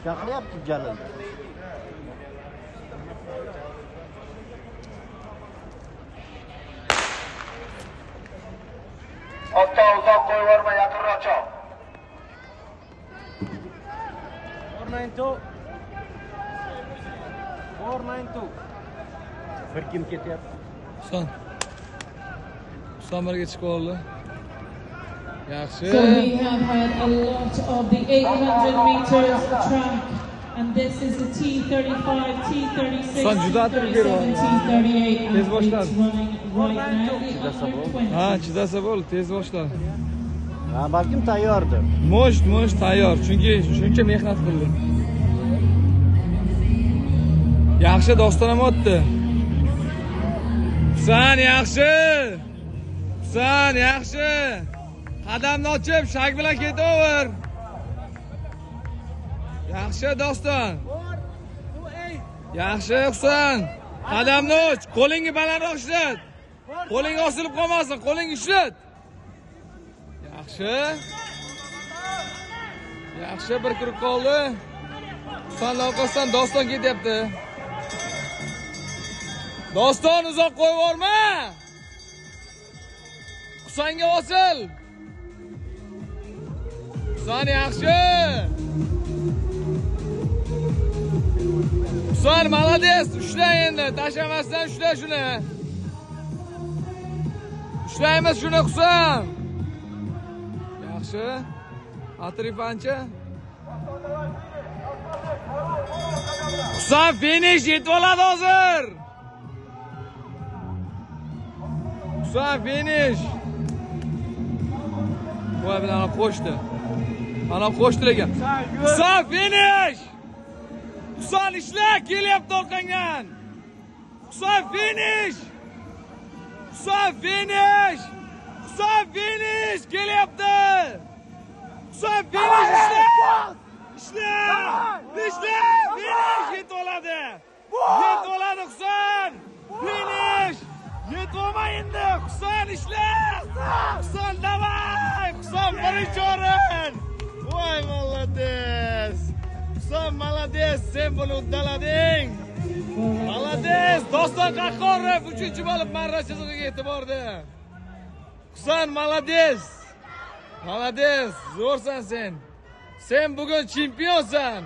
Chaqiryapti Jalil. Otda uzoq qo'yib yuborma, yaqinroq chop. 492. 492. Bir kim ketyapti? Husan. Husan birga chiqib oldi. Yaxshi. So we have had a lot of the 800 meters track, and this is the T35, T36, Husan juda atirib T37, beryapti. T38 Tez athletes boshladi. running right now. The under 20. Ha, chidasa bo'ldi, tez boshladi. Ha, balkim tayyordir. Mosh tayyor, chunki shuncha mehnat qildi. Yaxshi Doston ham otdi. Husan yaxshi. Husan yaxshi. Qadamni ochib, shak bilan ketaver. Yaxshi Doston. Yaxshi Husan. Qadamni och, qo'lingni balandroq ishlat. Qo'ling osilib qolmasin, qo'ling ishlat. Yaxshi. Yaxshi, bir kirib qoldi. Husan orqasidan Doston ketyapti. Doston uzoq qo'yib yuborma. Husanga osil. Husan yaxshi. Husan молодец, ushla endi, tashamasdan ushla shuni. Ushlaymiz shuni Husan. Yaxshi. Atrif ancha. Husan finish yetib oladi hozir. Husan finish. Voy bilan qo'shdi. Ana qo'shdi lekin. Husan finish. Husan ishla, kelyapti orqangdan. Husan finish. Husan finish. Husan finish kelyapti. Husan finish ishla. Ishla. Ishla. Finish yetib oladi. Yetib oladi Husan. Finish. Yetib olma endi. Husan ishla. Husan давай. Husan birinchi o'rin. Voy молодец. Husan молодец, sen buni uddalading. Молодец. Doston Qahhorov 3-chi bo'lib marra chizig'iga yetib bordi. Husan молодец. Молодец, zo'rsan sen. Sen bugun chempionsan.